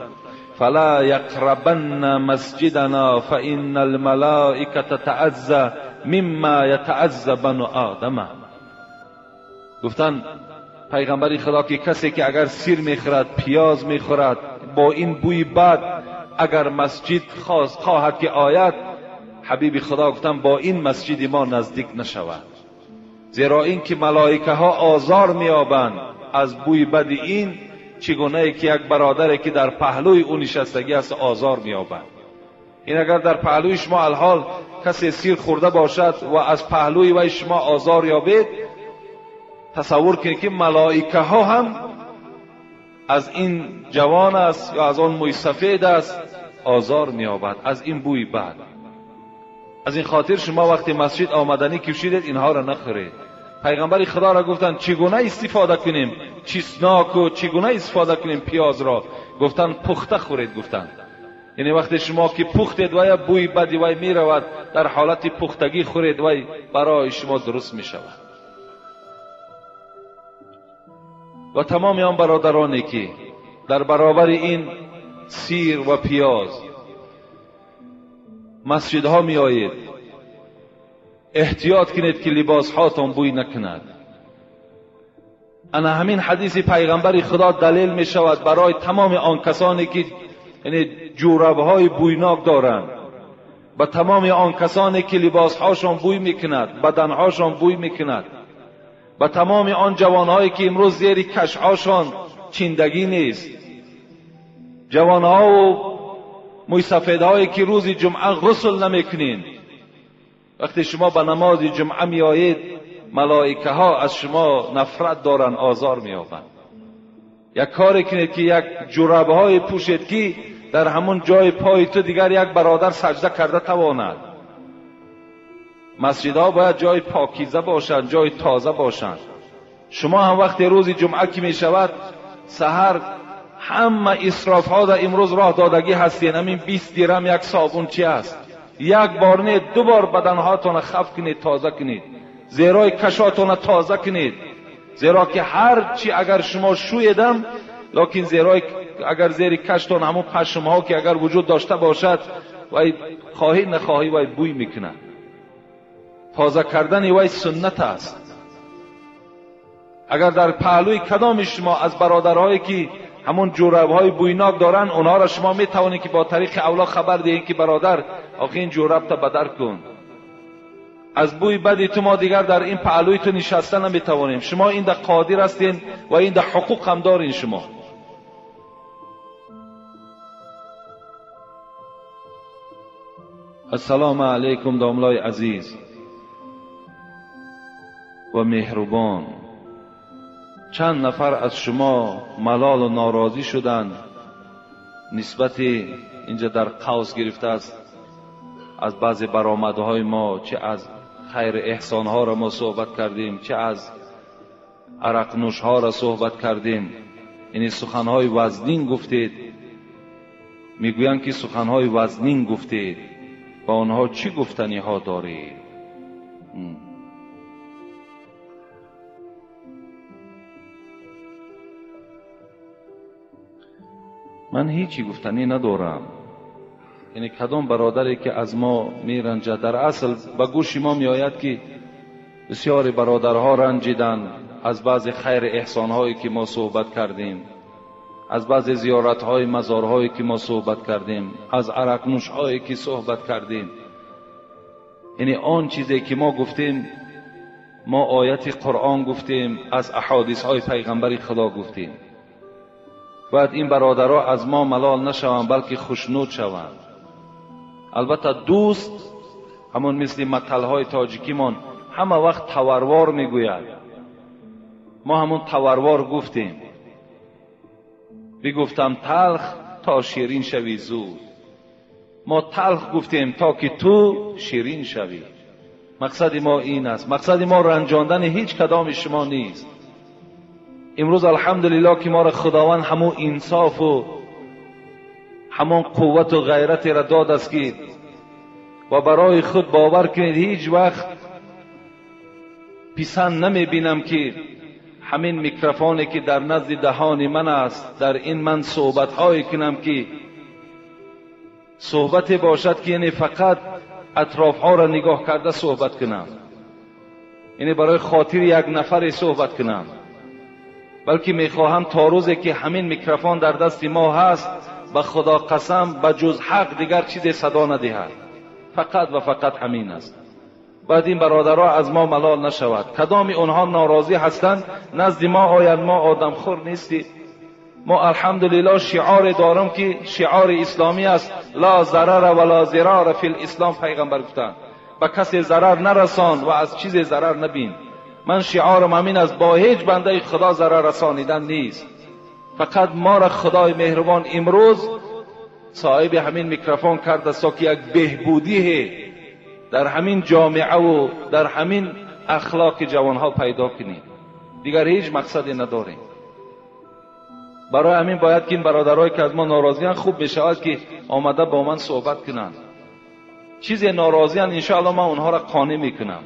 فلا یقربن مسجدنا فان الملائکه تتعزى مما یتعزى بنو آدم. گفتند پیغمبر خدا که کسی که اگر سیر میخورد، پیاز میخورد، با این بوی بد اگر مسجد خواهد که آید، حبیب خدا گفتند با این مسجد ما نزدیک نشود، زیرا اینکه ملائکه ها آزار میابند از بوی بد این، چگونه ای که یک برادری که در پهلوی او نشستگی است آزار میابند. این اگر در پهلوی شما الحال کسی سیر خورده باشد و از پهلوی وی شما آزار یابید، تصور کنید که ملائکه ها هم از این جوان است یا از آن موی سفید است آزار میابد از این بوی بد. از این خاطر شما وقتی مسجد آمدنی کشیدید اینها را نخورید. پیغمبر خدا را گفتند چگونه استفاده کنیم چیسناک و چگونه استفاده کنیم پیاز را؟ گفتند پخته خورید. گفتند یعنی وقتی شما که پختید و یا بوی بدی وی میرود، در حالت پختگی خورید وی برای شما درست میشود. و تمام آن برادرانی که در برابر این سیر و پیاز مسجدها می آیید، احتیاط کنید که لباس هاتان بوی نکند. انا همین حدیث پیغمبر خدا دلیل می شود برای تمام آن کسانی که یعنی جورب های بویناک دارند، و تمام آن کسانی که لباس هاشان بوی میکند، بدنهاشان بوی میکند، و تمام آن جوانهایی که امروز زیر کشهاشان چیندگی نیست، جوانها و موی سفیدهایی که روز جمعه غسل نمیکنین. وقتی شما به نماز جمعه میآیید، ملائکه ها از شما نفرت دارن، آزار مییابند. یک کاری کنید که یک جورابه های پوشید که در همون جای پای تو دیگر یک برادر سجده کرده تواند. مسجدها باید جای پاکیزه باشند، جای تازه باشند. شما هم وقتی روز جمعه که می شود سحر همه اسراف ها در امروز راه دادگی هستین. همین 20 درم یک صابون چی است؟ یک بار نه دو بار بدنهاتون خف کنید، تازه کنید، زیرای کشاتون تازه کنید، زیرا که هر چی اگر شما شویدم، لکن زیرای اگر زیر کشتون همون پشم ها که اگر وجود داشته باشد وی خواهی نخواهی وی بوی میکنه. تازه کردن وی سنت است. اگر در پهلوی کدام شما از برادرهایی که همون جورب های بویناک دارن، اونها را شما میتوانید که با طریق اولا خبر دهید که برادر آخه این جورب تا بدر کن، از بوی بدی تو ما دیگر در این پهلوی تو نشسته نمیتوانیم. شما این در قادر هستین و این در حقوق هم دارین شما. السلام علیکم داملای عزیز و مهربان. چند نفر از شما ملال و ناراضی شدند نسبت اینجا در قوس گرفته است از بعضی برآمدهای ما، چه از خیر احسانها را ما صحبت کردیم، چه از عرق نوشها را صحبت کردیم. یعنی سخنهای وزنین گفتید. میگویند که سخنهای وزنین گفتید، با آنها چی گفتنی ها دارید؟ من هیچی گفتنی ندارم. یعنی کدام برادری که از ما میرنجد، در اصل به گوش ما میآید که بسیاری برادرها رنجیدند از بعض خیر احسانهایی که ما صحبت کردیم، از بعض زیارتهای مزارهایی که ما صحبت کردیم، از عرق نوشهایی که صحبت کردیم. یعنی آن چیزی که ما گفتیم، ما آیت قرآن گفتیم، از احادیث های پیغمبر خدا گفتیم. باید این برادرها از ما ملال نشوند، بلکه خوشنود شوند. البته دوست همون مثل متلهای تاجیکیمان همه وقت توروار میگوید. ما همون توروار گفتیم. بگفتم تلخ تا شیرین شوی زود. ما تلخ گفتیم تا که تو شیرین شوی. مقصد ما این است. مقصد ما رنجاندن هیچ کدام شما نیست. امروز الحمدلله که ما را خداوند همون انصاف و همان قوت و غیرت را داد است که و برای خود باور کنید هیچ وقت پسند نمی بینم که همین میکروفونی که در نزد دهان من است در این من صحبت های کنم که صحبت باشد که یعنی فقط اطراف ها را نگاه کرده صحبت کنم، یعنی برای خاطر یک نفر صحبت کنم، بلکه میخواهم تا روزی که همین میکروفون در دست ما هست به خدا قسم به جز حق دیگر چیز صدا ندهد. فقط و فقط همین است. بعد این برادرها از ما ملال نشود. کدام اونها ناراضی هستند نزد ما آید، ما آدم خور نیستیم. ما الحمدلله شعار دارم که شعار اسلامی است، لا ضرر ولا ضرار فی الاسلام. پیغمبر گفتند به کسی ضرر نرسان و از چیز ضرر نبین. من شعارم همین است، با هیچ بنده خدا ضرر رسانیدن نیست. فقط ما را خدای مهربان امروز صاحب همین میکروفون کرده است که یک بهبودی در همین جامعه و در همین اخلاق جوانها پیدا کنیم. دیگر هیچ مقصدی نداریم. برای همین باید که این برادرایی که از ما ناراضیان خوب بشود که آمده با من صحبت کنند. چیزی ناراضیان انشاءالله من اونها را قانع میکنم.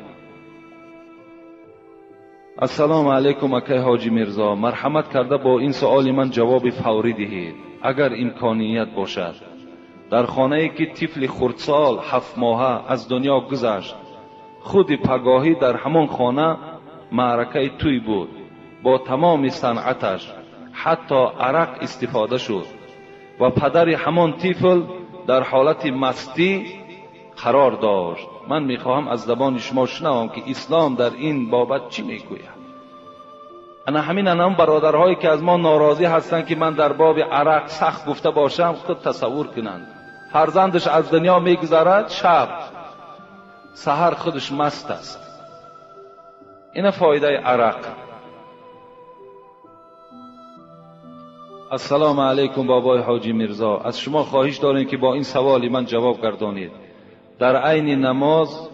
السلام علیکم اکای حاجی میرزا، مرحمت کرده با این سؤال من جواب فوری دهید اگر امکانیت باشد. در خانه ای که طفل خردسال 7 ماهه از دنیا گذشت، خود پگاهی در همان خانه معرکه توی بود با تمام صنعتش، حتی عرق استفاده شد و پدر همان طفل در حالت مستی قرار داشت. من میخواهم از زبان شما شنوم که اسلام در این بابت چی میگوید. انا همین انام برادرهایی که از ما ناراضی هستند که من در باب عرق سخت گفته باشم، خود تصور کنند فرزندش از دنیا میگذرد، شب سحر خودش مست است. این فایده عرق. السلام علیکم بابای حاجی میرزا، از شما خواهش داریم که با این سوالی من جواب گردانید. در عین نماز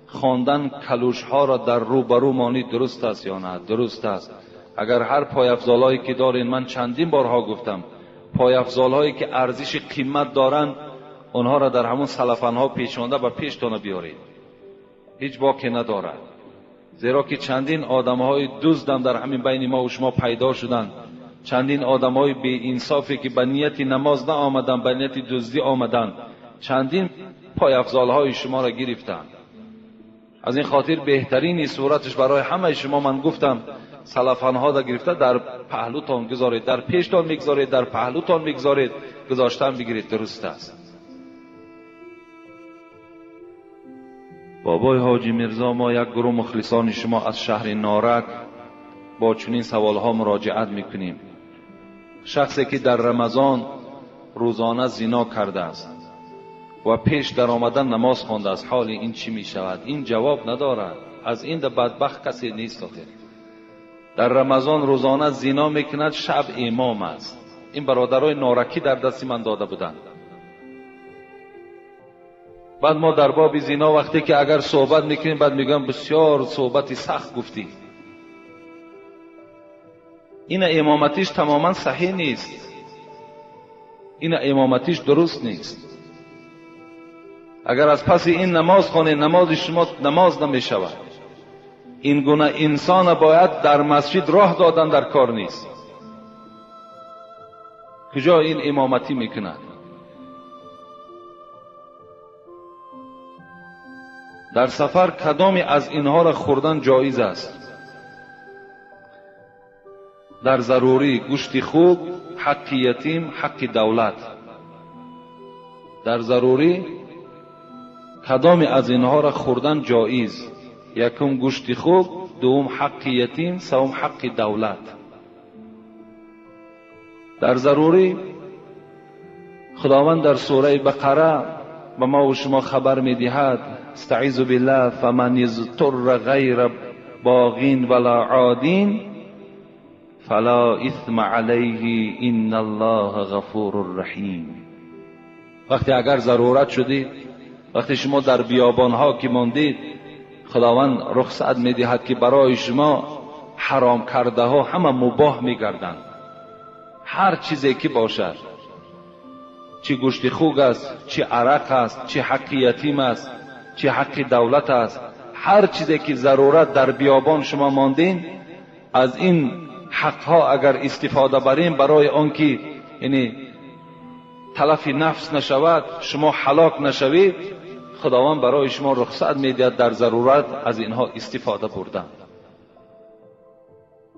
خواندن کلوش ها را در رو برو مانید درست است یا نه؟ درست است. اگر هر پایافزال هایی که دارین، من چندین بارها گفتم، پایافزال هایی که ارزش قیمت دارن اونها را در همون سلفن ها پیچانده و پیشتان بیارید، هیچ باکی ندارد. زیرا که چندین آدم های دزدم در همین بین ما و شما پیدا شدند، چندین آدم های بی انصافی که به نیت نماز نه آمدن، به نیت دزدی آمدن، چندین پایافزال های شما را گرفتند. از این خاطر بهترین صورتش برای همه شما من گفتم سلفن ها را گرفته در پهلوتان گذارید، در پیشتان میگذارید، در پهلوتان میگذارید، گذاشتن بگیرید، درست است. بابای حاجی میرزا، ما یک گروه مخلصان شما از شهر نارک با چنین سوال ها مراجعت میکنیم. شخصی که در رمضان روزانه زنا کرده است و پیش در آمدن نماز خوانده است، حال این چی می شود؟ این جواب ندارد. از این بدبخت کسی نیست. آخر در رمضان روزانه زنا میکند، شب امام است. این برادرای نارکی در دست من داده بودند. بعد ما در باب زنا وقتی که اگر صحبت میکنیم، بعد میگم بسیار صحبت سخت گفتی. این امامتیش تماما صحیح نیست، این امامتیش درست نیست. اگر از پس این نماز خوانید، نماز شما نماز نمی شود. این گونه انسان باید در مسجد راه دادن در کار نیست. کجا این امامتی میکند؟ در سفر کدامی از اینها را خوردن جایز است؟ در ضروری گوشت خوک، حق یتیم، حق دولت. در ضروری کدامی از اینها را خوردن جایز؟ یکم گوشت خوک، دوم حق یتیم، سوم حق دولت. در ضروری خداوند در سوره بقره به ما و شما خبر میدهد، استعیذ بالله فمن اضطر غیر باغین ولا عادین فلا اثم علیه ان الله غفور رحیم. وقتی اگر ضرورت شدید، وقتی شما در بیابانها که ماندید، خداوند رخصت میدهد که برای شما حرام کرده ها همه مباح میگردند. هر چیزی که باشد، چی گوشت خوگ است، چی عرق است، چی حق یتیم است، چی حق دولت است، هر چیزی که ضرورت در بیابان شما ماندین، از این حقها اگر استفاده بریم برای آنکه یعنی تلف نفس نشود، شما هلاک نشوید، خداوند برای شما رخصت میدهد در ضرورت از اینها استفاده بردن.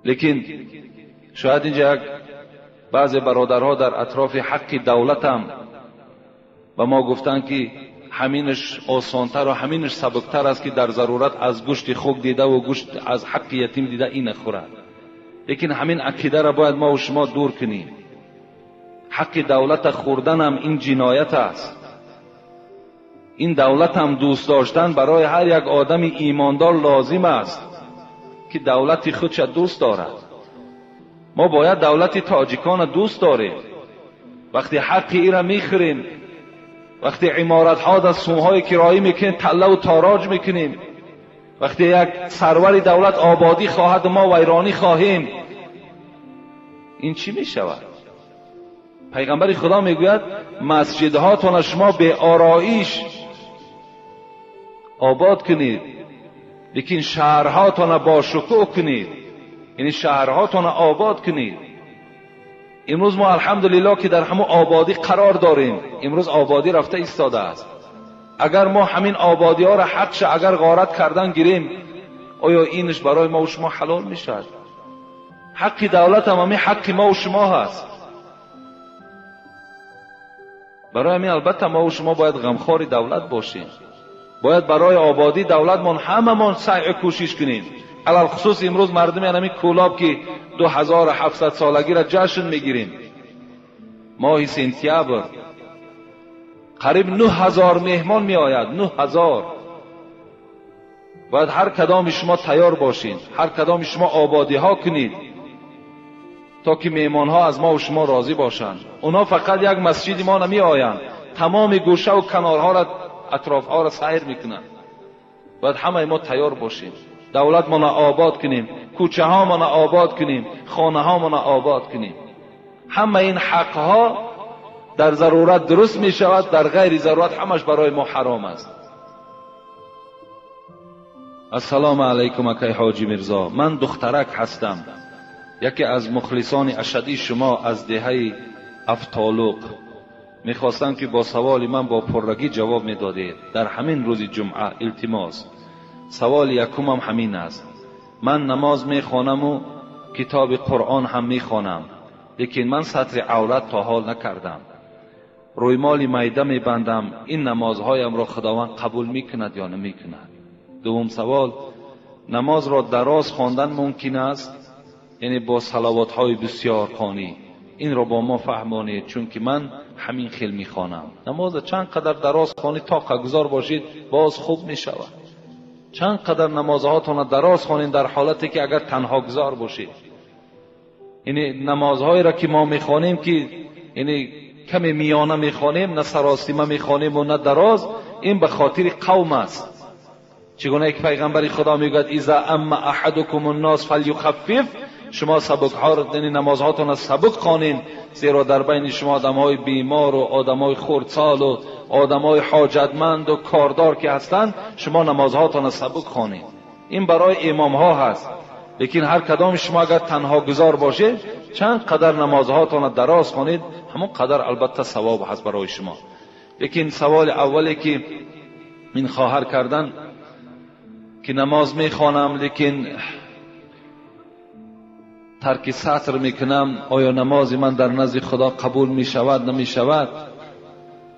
لیکن شاید اینجا بعضی برادرها در اطراف حق دولت هم به ما گفتن که همینش آسانتر و همینش سبکتر است که در ضرورت از گوشت خوک دیده و گوشت از حق یتیم دیده این خورد. لیکن همین عقیده را باید ما و شما دور کنیم. حق دولت خوردن هم این جنایت است. این دولت هم دوست داشتن برای هر یک آدم ایماندار لازم است که دولت خودش دوست دارد. ما باید دولت تاجیکان دوست داریم. وقتی حق ای را میخوریم، وقتی عمارت ها در سومهای کرایی میکنیم، تله و تاراج میکنیم، وقتی یک سرور دولت آبادی خواهد ما ویرانی خواهیم، این چی میشود؟ پیغمبر خدا میگوید مسجدهاتون شما به آرایش آباد کنید، لیکن شهرهاتون با شکوه کنید، یعنی شهرهاتون آباد کنید. امروز ما الحمدلله که در همون آبادی قرار داریم. امروز آبادی رفته ایستاده است. اگر ما همین آبادی ها را حقش اگر غارت کردن گیریم، آیا اینش برای ما و شما حلال میشد؟ حق دولت هم همین حق ما و شما هست. برای همین البته ما و شما باید غمخوار دولت باشیم. باید برای آبادی دولتمان هممان سعی کوشش کنیم. علی الخصوص امروز مردم همین کولاب که 2700 سالگی را جشن میگیریم، ماه سنتیابر قریب 9000 مهمان می آید. 9000. باید هر کدام شما تیار باشین، هر کدام شما آبادی ها کنید تا که مهمان ها از ما و شما راضی باشند. اونا فقط یک مسجد ما نمی آیند، تمام گوشه و کنارها را، اطراف ها را سیر میکنند. باید همه ما تیار باشیم، دولت ما آباد کنیم، کوچه ها ما آباد کنیم، خانه ها ما آباد کنیم. همه این حق ها در ضرورت درست می شود، در غیر ضرورت همش برای ما حرام است. السلام علیکم اکی حاجی میرزا، من دخترک هستم، یکی از مخلصان اشدی شما از دهه افتالوق. میخواستم که با سوال من با پررگی جواب میدادید در همین روز جمعه. التماس. سوال یکمم همین است. من نماز میخوانم و کتاب قرآن هم میخوانم، لیکن من ستر عورت تا حال نکردم. رویمال میده میبندم. این نمازهایم را خداوند قبول میکند یا نمیکند؟ دوم سوال، نماز را دراز خواندن ممکن است؟ یعنی با صلوات های بسیار خوانی. این را با ما فهمانید، چون که من همین خیل میخوانم. نماز چند قدر دراز خوانی تا گذار باشید باز خوب میشود. چند قدر نمازهاتون دراز خوانید در حالتی که اگر تنها گذار باشید. یعنی نمازهایی را که ما میخوانیم که یعنی کمی میانه میخوانیم، نه سراسیمه میخوانیم و نه دراز، این به خاطر قوم است. چگونه یک پیغمبر خدا میگوید اذا اما احدکم الناس فلیخفف، شما سبک ها را، یعنی نمازهاتون را سبک خوانین، زیرا در بین شما آدمهای بیمار و آدمهای خردسال و آدمهای حاجتمند و کاردار که هستند، شما نمازهاتون را سبک خوانین. این برای امام ها هست. لیکن هر کدام شما اگر تنها گذار باشه، چند قدر نمازهاتون را دراز خوانید، همون قدر البته ثواب هست برای شما. لیکن سوال اولی که این خواهر کردن که نماز میخوانم لیکن ترک ستر میکنم، آیا نماز من در نزد خدا قبول میشود نمیشود؟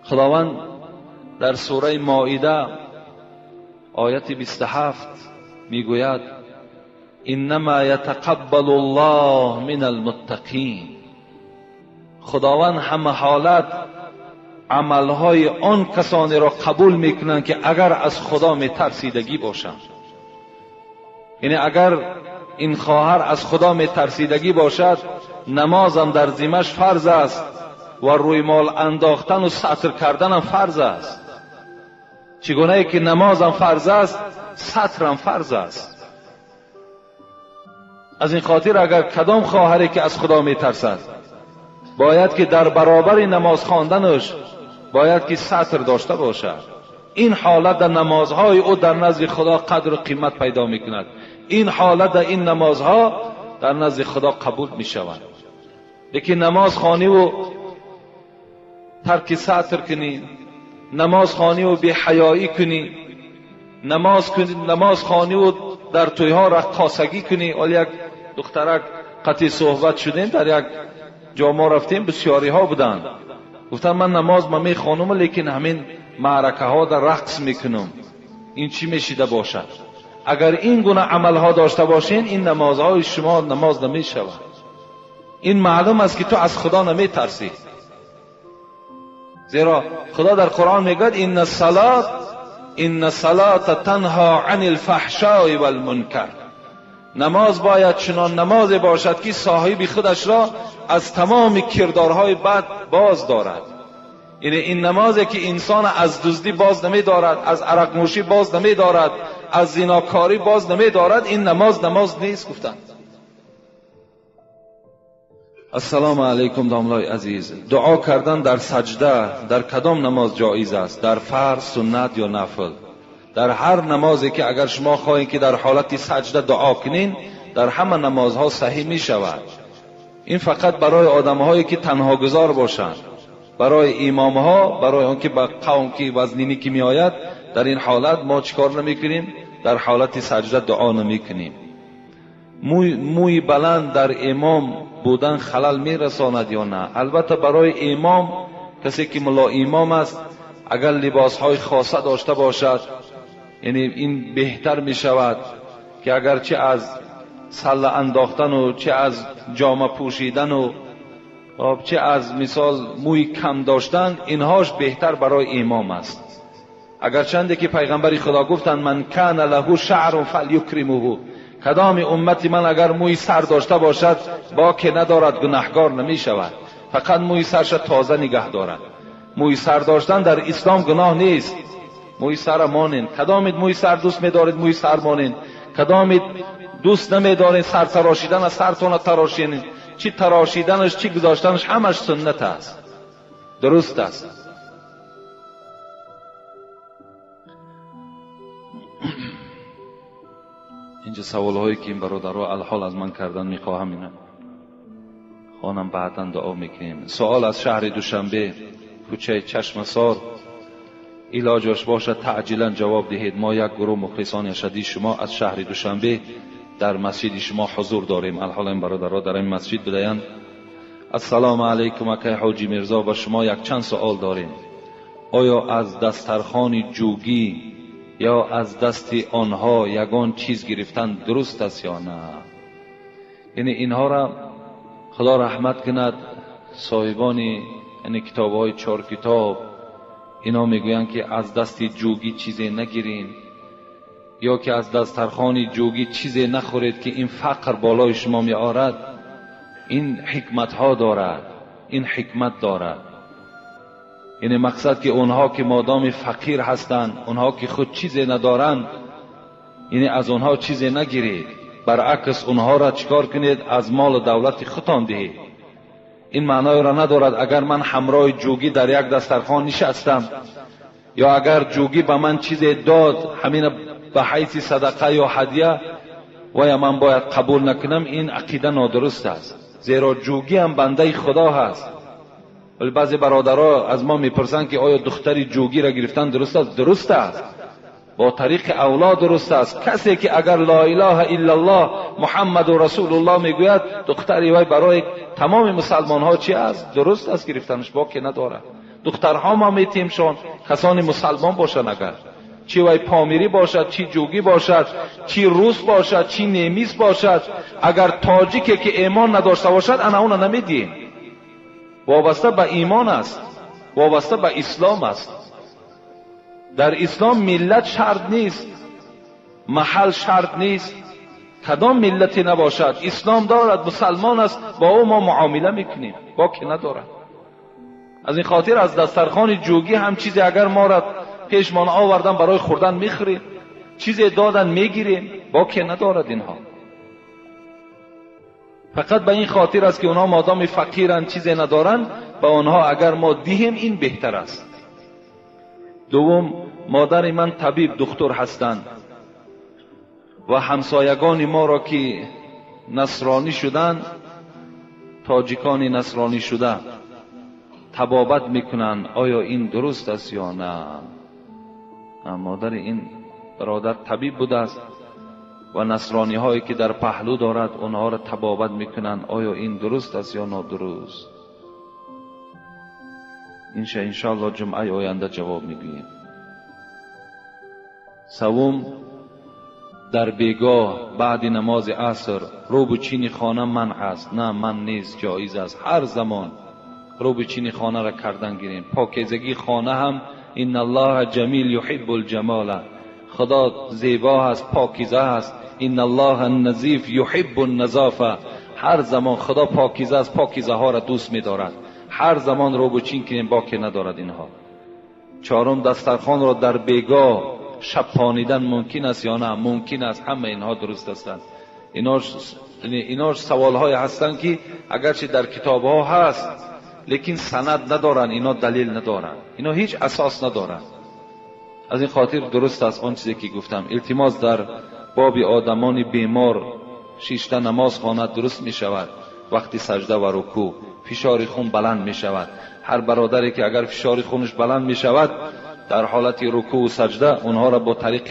خداوند در سوره مائده آیت 27 میگوید انما یتقبل الله من المتقین. خداوند همه حالت عملهای آن کسانی را قبول میکنند که اگر از خدا میترسیدگی باشند. یعنی اگر این خواهر از خدا میترسیدگی باشد، نمازم در ذمه‌اش فرض است و روی مال انداختن و ستر کردنم فرض است. چگونه ای که نمازم فرض است، سترم فرض است. از این خاطر اگر کدام خواهری که از خدا میترسد، باید که در برابر نماز خواندنش باید که ستر داشته باشد. این حالت در نمازهای او در نزد خدا قدر و قیمت پیدا میکند. این حالت در این نمازها در نزد خدا قبول میشود. لیکن نماز خوانی و ترک ستر کنی، نماز خوانی و بی‌حیایی کنی، نماز خوانی و در تویها رقاصگی کنی. حالا یک دخترک قطعی صحبت شدیم، در یک جا ما رفتیم، بسیاری ها بودند، گفتن من نماز ما میخوانم لیکن همین معرکه ها در رقص میکنم، این چی میشیده باشد؟ اگر این گونه عمل ها داشته باشین، این نمازهای شما نماز نمیشود. این معلوم است که تو از خدا نمیترسی، زیرا خدا در قرآن میگوید ان الصلاة تنها عن الفحشاء والمنکر. نماز باید چنان نماز باشد که صاحب خودش را از تمام کردارهای بد باز دارد. یعنی این نمازی که انسان از دزدی باز نمی دارد، از عرق نوشی باز نمی دارد، از زیناکاری باز نمی دارد، این نماز نماز نیست. گفتند. السلام علیکم داملای عزیز، دعا کردن در سجده در کدام نماز جایز است؟ در فرض، سنت یا نفل؟ در هر نمازی که اگر شما خواهید که در حالت سجده دعا کنین، در همه نمازها صحیح می شود. این فقط برای آدمهایی که تنها گذار باشند، برای امامها، برای آنکه به قوم که وزنینی که می آید، در این حالت ما چیکار نمی کنیم؟ در حالت سجده دعا نمی کنیم. موی بلند در امام بودن خلل می رساند یا نه؟ البته برای امام، کسی که ملا امام است، اگر لباس های خاصه داشته باشد، یعنی این بهتر می شود که اگر چه از سله انداختن و چه از جامه پوشیدن و چه از مثال موی کم داشتن، اینهاش بهتر برای امام است. اگرچنده که پیغمبر خدا گفتند من کان له شعر فلیکرمه، کدام امت من اگر موی سر داشته باشد با که ندارد گناهگار نمی شود، فقط موی سرش تازه نگه دارد. موی سر داشتن در اسلام گناه نیست. موی سر مانین، کدامید موی سر دوست می‌دارید موی سر مانین، کدامید دوست نمی‌دارید سر تراشیدن از سرتون تراشین، چی تراشیدنش چی گذاشتنش همش سنت است، درست است. اینجا سوال هایی که این برادرها الحال از من کردن میخواهم اینا خانم بعدا دعا میکنیم. سوال از شهر دوشنبه، کوچه چشمسار، علاجش باشد تعجیلا جواب دهید. ما یک گروه مخلصان شدید شما از شهر دوشنبه در مسجد شما حضور داریم. الحال این برادرها در این مسجد بدهند. السلام علیکم اکای حاجی میرزا، با شما یک چند سوال داریم. آیا از دسترخوان جوگی یا از دست آنها یگان چیز گرفتن درست است یا نه؟ یعنی اینها را خدا رحمت کند، صاحبان یعنی کتاب های 4 کتاب اینا میگویند که از دست جوگی چیزی نگیرین یا که از دسترخوان جوگی چیزی نخورید که این فقر بالای شما می آرد. این حکمت ها دارد، این حکمت دارد. یعنی مقصد که اونها که مادام فقیر هستند، اونها که خود چیزی ندارند، یعنی از اونها چیزی نگیرید، برعکس اونها را چیکار کنید؟ از مال و دولت خودتان دهید. این معنای را ندارد اگر من همراه جوگی در یک دسترخوان نشستم یا اگر جوگی به من چیزی داد، همین به حیث صدقه یا هدیه، و یا من باید قبول نکنم، این عقیده نادرست است. زیرا جوگی هم بنده خدا هست. ولی بعضی برادرها از ما میپرسند که آیا دختری جوگی را گرفتن درست است؟ درست است، با طریق اولا درست است. کسی که اگر لا اله الا الله محمد و رسول الله میگوید، دختری وی برای تمام مسلمان ها چی است؟ درست است گرفتنش، با که نداره. دخترها ما میتیمشان کسانی مسلمان باشند، اگر چی وی پامیری باشد، چی جوگی باشد، چی روس باشد، چی نیمیس باشد، اگر تاجیکی که ایمان نداشته باشد، انا اون نمیدیم. وابسته به ایمان است، وابسته به اسلام است. در اسلام ملت شرط نیست، محل شرط نیست، کدام ملتی نباشد، اسلام دارد، مسلمان است، با او ما معامله میکنیم، با که ندارد. از این خاطر از دسترخوان جوگی هم چیزی اگر ما را پیشمان آوردن برای خوردن میخوریم، چیزی دادن میگیریم، با که ندارد اینها. فقط به این خاطر است که اونها مادام فقیرند، چیزی ندارند، به آنها اگر ما دهیم این بهتر است. دوم، مادر من طبیب دکتر هستند و همسایگان ما را که نصرانی شدند، تاجیکان نصرانی شده، طبابت میکنند، آیا این درست است یا نه؟ مادر این برادر طبیب بوده است و نصرانی هایی که در پهلو دارد اونها را طبابت میکنند، آیا این درست است یا نادرست؟ انشاءالله جمعه آینده جواب میگوییم. سوم، در بیگاه بعد نماز عصر روب چین خانه منع است. نه، من نیست، جایز است. هر زمان روب چین خانه را کردن گیریم. پاکیزگی خانه هم ان الله جمیل یحب الجمال، خدا زیبا هست، پاکیزه هست. ان الله النظیف یحب النظافه، هر زمان خدا پاکیزه است، پاکیزه ها را دوست می‌دارد. هر زمان روب چین کنیم باکی ندارد اینها. چهارم، دسترخوان را در بیگاه شب پانیدن ممکن است یا نه؟ ممکن است. همه اینها درست هستند. اینا سوال های هستند که اگرچه در کتاب ها هست لیکن سند ندارن، اینا دلیل ندارن، اینا هیچ اساس ندارن. از این خاطر درست است آن چیزی که گفتم. التماس در باب آدمان بیمار شیشته نماز خواند درست می شود. وقتی سجده و رکوع فشار خون بلند می شود. هر برادری که اگر فشار خونش بلند می شود در حالت رکوع و سجده، اونها را با طریق